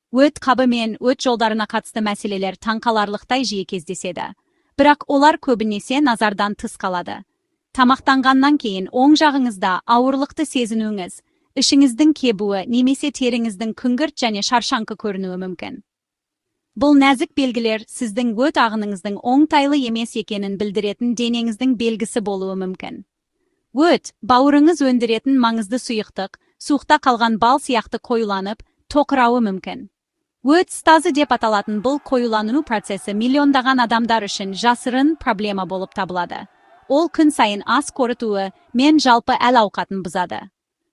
Өт қабы мен өт жолдарына қатысты мәселелер таңқаларлықтай жиі кездеседі. Бірақ олар көбінесе назардан тыс қалады. Тамақтанғаннан кейін оң жағыңызда ауырлықты сезінуіңіз, ішіңіздің кебуі немесе теріңіздің күңгірт және шаршаңқы көрінуі мүмкін. Бұл нәзік белгілер сіздің өт ағыныңыздың оңтайлы емес екенін білдіретін денеңіздің белгісі болуы мүмкін. Өт, бауырыңыз өндіретін маңызды сұйықтық, суықта қалған бал сияқты қоюланып, тоқырауы мүмкін. Өт стазы деп аталатын бұл қоюлану процесі миллиондаған адамдар үшін жасырын проблема болып табылады. Ол күн сайын ас қорытуы мен жалпы әл-ауқатын бұзады.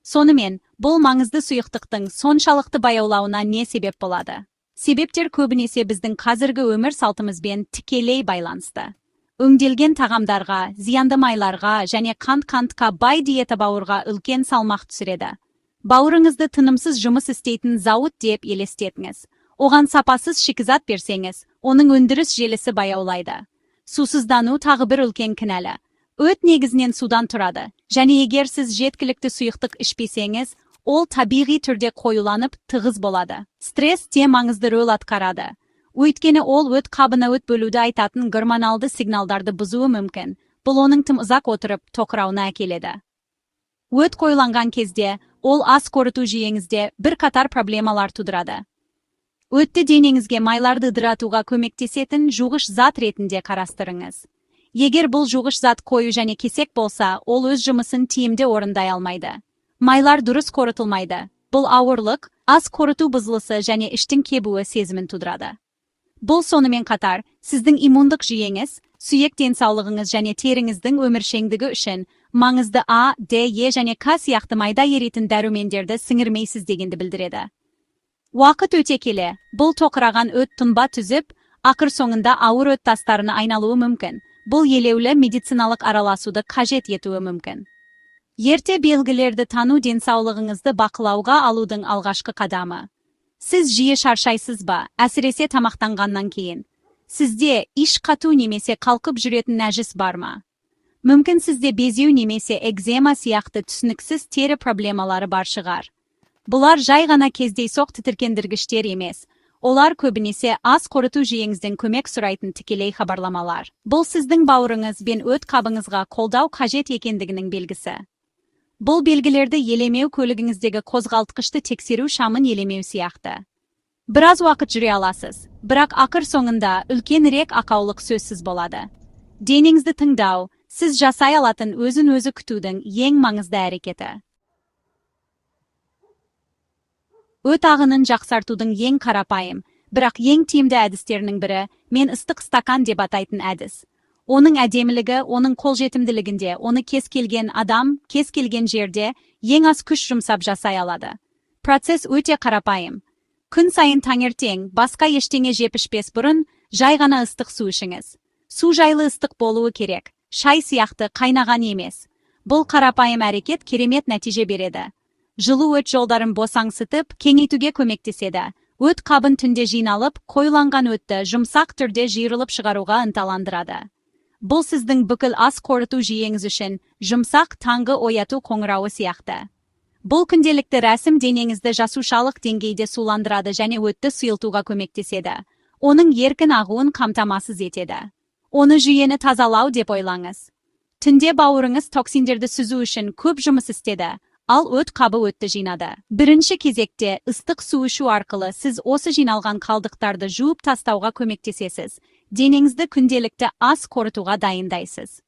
Сонымен, бұл маңызды сұйықтықтың соншалықты баяулауына не себеп болады? Себептер көбінесе біздің қазіргі өмір салтымызбен тікелей байланысты. Өңделген тағамдарға, зиянды майларға және қант-қантқа бай диета бауырға үлкен салмақ түсіреді. Бауырыңызды тынымсыз жұмыс істейтін зауыт деп елестетіңіз. Оған сапасыз шикізат берсеңіз, оның өндіріс желісі баяулайды. Сусыздану тағы бір үлкен кінәлі. Өт негізінен судан тұрады, және егер сіз жеткілікті сұйықтық ішпесеңіз, ол табиғи түрде қоюланып, тығыз болады. Стресс те маңызды рөл атқарады. Өйткені ол өт қабына өт бөлуді айтатын гормоналды сигналдарды бұзуы мүмкін. Бұл оның тым ұзақ отырып, тоқырауына әкеледі. Өт қоюланған кезде, ол ас қорыту жүйеңізде бірқатар проблемалар тудырады. Өтті денеңізге майларды ыдыратуға көмектесетін жуғыш зат ретінде қарастырыңыз. Егер бұл жуғыш зат қою және кесек болса, ол өз жұмысын тиімді орындай алмайды. Майлар дұрыс қорытылмайды. Бұл ауырлық, ас қорыту бұзылысы және іштің кебуі сезімін тудырады. Бұл сонымен қатар, сіздің иммундық жүйеңіз, сүйек денсаулығыңыз және теріңіздің өміршеңдігі үшін маңызды А, Д, Е және К сияқты майда еритін дәрумендерді сіңірмейсіз дегенді білдіреді. Уақыт өте келе, бұл тоқыраған өт тұнба түзіп, ақыр соңында ауыр өт тастарына айналуы мүмкін. Бұл елеулі медициналық араласуды қажет етуі мүмкін. Ерте белгілерді тану денсаулығыңызды бақылауға алудың алғашқы қадамы. Сіз жиі шаршайсыз ба, әсіресе тамақтанғаннан кейін? Сізде іш қату немесе қалқып жүретін нәжіс бар ма? Мүмкін, сізде безеу немесе экзема сияқты түсініксіз тері проблемалары бар шығар. Бұлар жай ғана кездейсоқ тітіркендіргіштер емес. Олар көбінесе ас қорыту жүйеңізден көмек сұрайтын тікелей хабарламалар. Бұл сіздің бауырыңыз бен өт қабыңызға қолдау қажет екендігінің белгісі. Бұл белгілерді елемеу көлігіңіздегі қозғалтқышты тексеру шамын елемеу сияқты. Біраз уақыт жүре аласыз, бірақ ақыр соңында үлкенірек ақаулық сөзсіз болады. Денеңізді тыңдау, сіз жасай алатын өзін-өзі күтудің ең маңызды әрекеті. Өт ағынын жақсартудың ең қарапайым, бірақ ең тиімді әдістерінің бірі мен ыстық стакан деп атайтын әдіс. Оның әдемілігі, оның қолжетімділігінде, оны кез келген адам, кез келген жерде ең аз күш жұмсап жасай алады. Процесс өте қарапайым. Күн сайын таңертең, басқа ештеңе жеп ішпес бұрын, жай ғана ыстық су ішіңіз. Су жайлы ыстық болуы керек, шай сияқты қайнаған емес. Бұл қарапайым әрекет керемет нәтиже береді. Жылу өт жолдарын босаңсытып, кеңейтуге көмектеседі. Өт қабын түнде жиналып, қоюланған өтті жұмсақ түрде жиырылып шығаруға ынталандырады. Бұл сіздің бүкіл ас қорыту жүйеңіз үшін жұмсақ таңғы ояту қоңырауы сияқты. Бұл күнделікті рәсім денеңізді жасушалық деңгейде суландырады және өтті сұйылтуға көмектеседі. Оның еркін ағуын қамтамасыз етеді. Оны жүйені тазалау деп ойлаңыз. Түнде бауырыңыз токсиндерді сүзу үшін көп жұмыс істеді, ал өт қабы өтті жинады. Бірінші кезекте ыстық су ішу арқылы сіз осы жиналған қалдықтарды жуып тастауға көмектесесіз. Денеңізді күнделікті ас қорытуға дайындайсыз.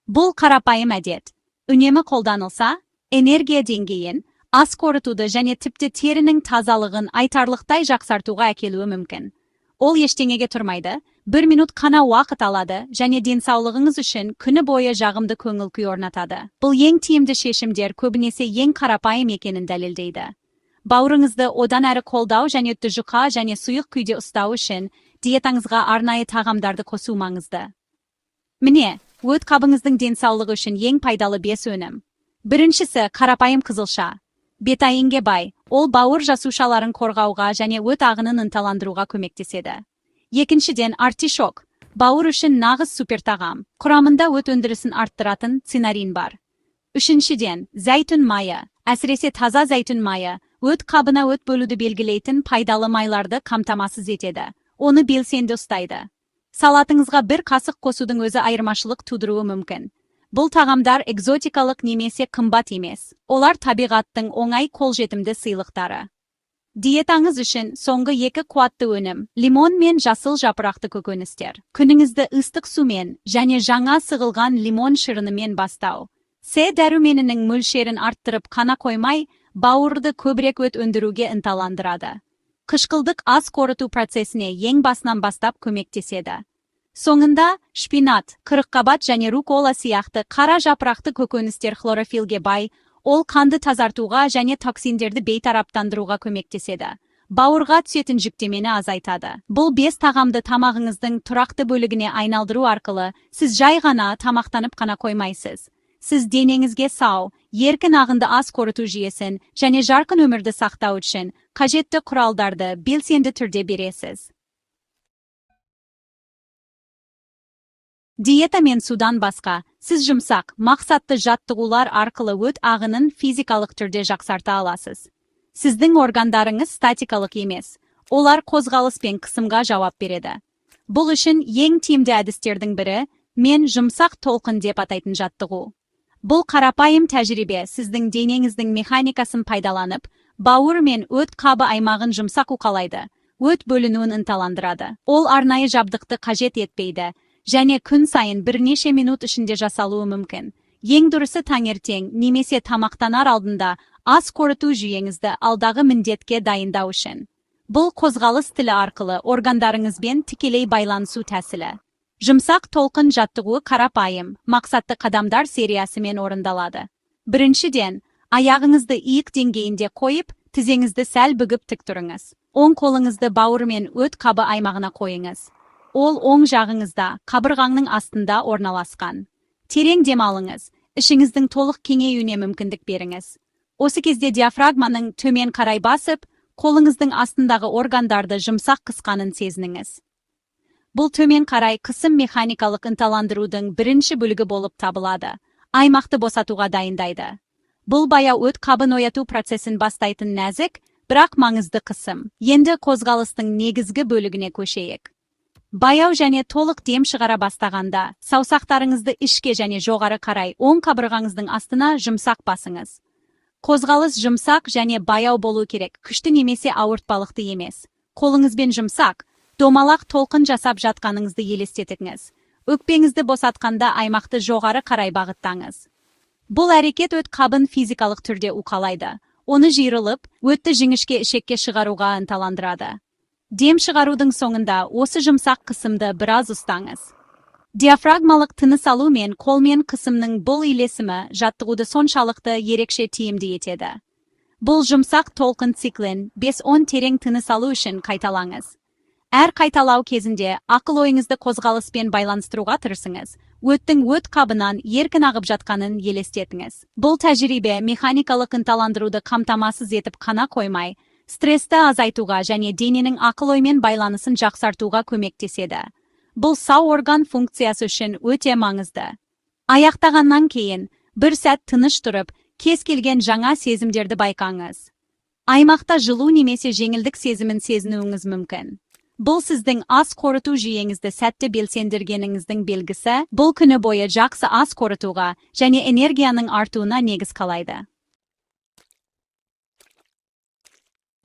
Бұл қарапайым әдет. Үнемі қолданылса, энергия деңгейін, ас қорытуды және тіпті терінің тазалығын айтарлықтай жақсартуға әкелуі мүмкін. Ол ештеңеге тұрмайды, бір минут қана уақыт алады және денсаулығыңыз үшін күні бойы жағымды көңіл күй орнатады. Бұл ең тиімді шешімдер көбінесе ең қарапайым екенін дәлелдейді. Бауырыңызды одан әрі қолдау және өтті жұқа және сұйық күйде ұстау үшін диетаңызға арнайы тағамдарды қосу маңызды. Міне, өт қабыңыздың денсаулығы үшін ең пайдалы бес өнім. Біріншісі қарапайым қызылша. Бетаинге бай, ол бауыр жасушаларын қорғауға және өт ағынын ынталандыруға көмектеседі. Екіншіден, артишок. Бауыр үшін нағыз супертағам. Құрамында өт өндірісін арттыратын цинарин бар. Үшіншіден, зәйтүн майы. Әсіресе таза зәйтүн майы, өт қабына өт бөлуді белгілейтін пайдалы майларды қамтамасыз етеді. Оны белсенді ұстайды. Салатыңызға бір қасық қосудың өзі айырмашылық тудыруы мүмкін. Бұл тағамдар экзотикалық немесе қымбат емес. Олар табиғаттың оңай қолжетімді сыйлықтары. Диетаңыз үшін соңғы екі қуатты өнім – лимон мен жасыл жапырақты көкөністер. Күніңізді ыстық сумен және жаңа сығылған лимон шырынымен бастау. С дәруменінің мөлшерін арттырып қана қоймай, бауырды көбірек өт өндіруге ынталандырады. Қышқылдық ас қорыту процесіне ең басынан бастап көмектеседі. Соңында шпинат, қырыққабат және рукола сияқты қара жапырақты көкөністер хлорофилге бай, ол қанды тазартуға және токсиндерді бейтараптандыруға көмектеседі. Бауырға түсетін жүктемені азайтады. Бұл бес тағамды тамағыңыздың тұрақты бөлігіне айналдыру арқылы сіз жай ғана тамақтанып қана қоймайсыз. Сіз денеңізге сау, еркін ағынды ас қорыту жүйесін және жарқын өмірді сақтау үшін қажетті құралдарды белсенді түрде бересіз. Диета мен судан басқа, сіз жұмсақ, мақсатты жаттығулар арқылы өт ағынын физикалық түрде жақсарта аласыз. Сіздің органдарыңыз статикалық емес, олар қозғалыс пен қысымға жауап береді. Бұл үшін ең тиімді әдістердің бірі мен жұмсақ толқын деп атайтын жаттығу. Бұл қарапайым тәжірибе сіздің денеңіздің механикасын пайдаланып, бауыр мен өт қабы аймағын жұмсақ уқалайды, өт бөлінуін ынталандырады. Ол арнайы жабдықты қажет етпейді және күн сайын бірнеше минут ішінде жасалуы мүмкін. Ең дұрысы таңертең немесе тамақтанар алдында ас қорыту жүйеңізді алдағы міндетке дайындау үшін. Бұл қозғалыс тілі арқылы органдарыңызбен тікелей байланысу тәсілі. Жұмсақ толқын жаттығуы қарапайым, мақсатты қадамдар сериясымен орындалады. Біріншіден, аяғыңызды иық деңгейінде қойып, тізеңізді сәл бүгіп тік тұрыңыз. Оң қолыңызды бауыр мен өт қабы аймағына қойыңыз. Ол оң жағыңызда, қабырғаңның астында орналасқан. Терең дем алыңыз, ішіңіздің толық кеңеюіне мүмкіндік беріңіз. Осы кезде диафрагманың төмен қарай басып, қолыңыздың астындағы органдарды жұмсақ қысқанын сезініңіз. Бұл төмен қарай қысым механикалық ынталандырудың бірінші бөлігі болып табылады. Аймақты босатуға дайындайды. Бұл баяу өт қабын ояту процесін бастайтын нәзік, бірақ маңызды қысым. Енді қозғалыстың негізгі бөлігіне көшейік. Баяу және толық дем шығара бастағанда, саусақтарыңызды ішке және жоғары қарай оң қабырғаңыздың астына жұмсақ басыңыз. Қозғалыс жұмсақ және баяу болу керек, күшті немесе ауыртпалықты емес. Қолыңызбен жұмсақ, домалақ толқын жасап жатқаныңызды елестетіңіз. Өкпеңізді босатқанда аймақты жоғары қарай бағыттаңыз. Бұл әрекет өт қабын физикалық түрде уқалайды. Оны жиырылып, өтті жіңішке ішекке шығаруға ынталандырады. Дем шығарудың соңында осы жұмсақ қысымды біраз ұстаңыз. Диафрагмалық тыныс алу мен қолмен қысымның бұл үйлесімі жаттығуды соншалықты ерекше тиімді етеді. Бұл жұмсақ толқын циклін 5-10 терең тыныс алу үшін қайталаңыз. Әр қайталау кезінде ақыл ойыңызды қозғалыспен байланыстыруға тырысыңыз. Өттің өт қабынан еркін ағып жатқанын елестетіңіз. Бұл тәжірибе механикалық ынталандыруды қамтамасыз етіп қана қоймай, стрессті азайтуға және дененің ақыл оймен байланысын жақсартуға көмектеседі. Бұл сау орган функциясы үшін өте маңызды. Аяқтағаннан кейін бір сәт тыныш тұрып, кез келген жаңа сезімдерді байқаңыз. Аймақта жылу немесе жеңілдік сезімін сезінуіңіз мүмкін. Бұл сіздің ас қорыту жүйеңізді сәтті белсендіргеніңіздің белгісі, бұл күні бойы жақсы ас қорытуға және энергияның артуына негіз қалайды.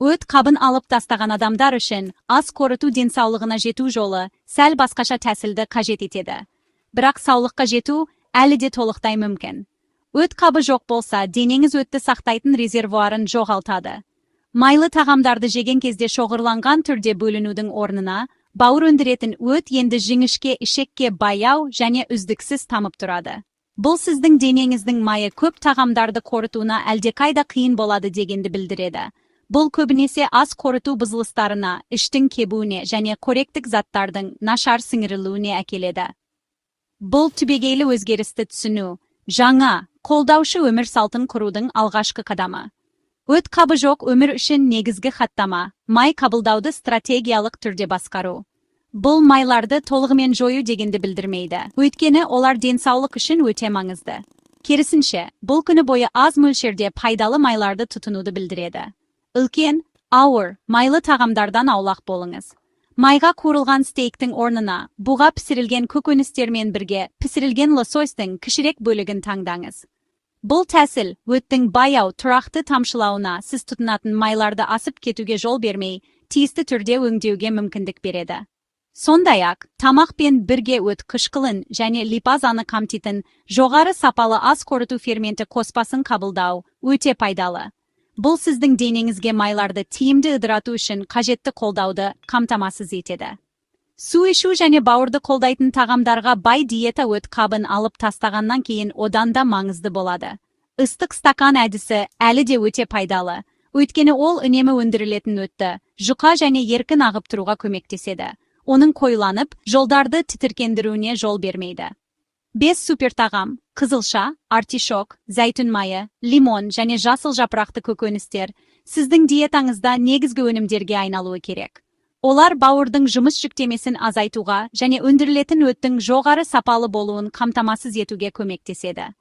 Өт қабын алып тастаған адамдар үшін ас қорыту денсаулығына жету жолы сәл басқаша тәсілді қажет етеді. Бірақ саулыққа жету әлі де толықтай мүмкін. Өт қабы жоқ болса, денеңіз өтті сақтайтын резервуарын жоғалтады. Майлы тағамдарды жеген кезде шоғырланған түрде бөлінудің орнына, бауыр өндіретін өт енді жіңішке ішекке баяу және үздіксіз тамып тұрады. Бұл сіздің денеңіздің майы көп тағамдарды қорытуына әлдеқайда қиын болады дегенді білдіреді. Бұл көбінесе ас қорыту бұзылыстарына, іштің кебуіне және қоректік заттардың нашар сіңірілуіне әкеледі. Бұл түбегейлі өзгерісті түсіну, жаңа, қолдаушы өмір салтын құрудың алғашқы қадамы. Өт қабы жоқ өмір үшін негізгі хаттама, май қабылдауды стратегиялық түрде басқару. Бұл майларды толығымен жою дегенді білдірмейді. Өйткені олар денсаулық үшін өте маңызды. Керісінше, бұл күні бойы аз мөлшерде пайдалы майларды тұтынуды білдіреді. Үлкен, ауыр, майлы тағамдардан аулақ болыңыз. Майға қуырылған стейктің орнына буға пісірілген көкөністермен бірге пісірілген лососьтің кішірек бөлігін таңдаңыз. Бұл тәсіл өттің баяу, тұрақты тамшылауына, сіз тұтынатын майларды асып кетуге жол бермей, тиісті түрде өңдеуге мүмкіндік береді. Сондай-ақ, тамақпен бірге өт қышқылын және липазаны қамтитын жоғары сапалы ас қорыту ферменті қоспасын қабылдау өте пайдалы. Бұл сіздің денеңізге майларды тиімді ыдырату үшін қажетті қолдауды қамтамасыз етеді. Су ішу және бауырды қолдайтын тағамдарға бай диета өт қабын алып тастағаннан кейін одан да маңызды болады. Ыстық стакан әдісі әлі де өте пайдалы. Өйткені ол үнемі өндірілетін өтті жұқа және еркін ағып тұруға көмектеседі. Оның қоюланып, жолдарды тітіркендіруіне жол бермейді. Бес супер тағам: қызылша, артишок, зәйтүн майы, лимон және жасыл жапырақты көкөністер сіздің диетаңызда негізгі өнімдерге айналуы керек. Олар бауырдың жұмыс жүктемесін азайтуға және өндірілетін өттің жоғары сапалы болуын қамтамасыз етуге көмектеседі.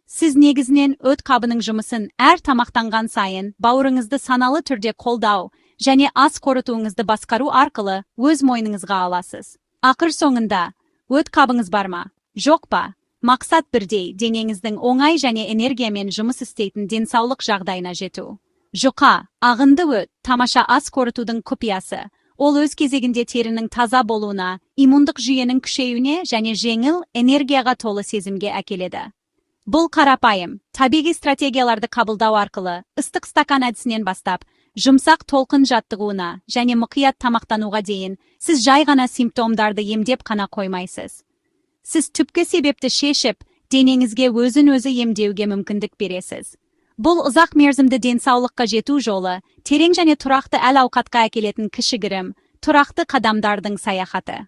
Сіз негізінен өт қабының жұмысын әр тамақтанған сайын бауырыңызды саналы түрде қолдау және ас қорытуыңызды басқару арқылы өз мойныңызға аласыз. Ақыр соңында, өт қабыңыз бар ма, жоқ па, мақсат бірдей: денеңіздің оңай және энергиямен жұмыс істейтін денсаулық жағдайына жету. Жұқа, ағынды өт – тамаша ас қорытудың құпиясы. Ол өз кезегінде терінің таза болуына, иммундық жүйенің күшеюіне және жеңіл, энергияға толы сезімге әкеледі. Бұл қарапайым, табиғи стратегияларды қабылдау арқылы, ыстық стакан әдісінен бастап, жұмсақ толқын жаттығуына және мұқият тамақтануға дейін, сіз жай ғана симптомдарды емдеп қана қоймайсыз. Сіз түпкі себепті шешіп, денеңізге өзін-өзі емдеуге мүмкіндік бересіз. Бұл ұзақ мерзімді денсаулыққа жету жолы, терең және тұрақты әл ауқатқа әкелетін кішігірім, тұрақты қадамдардың саяхаты.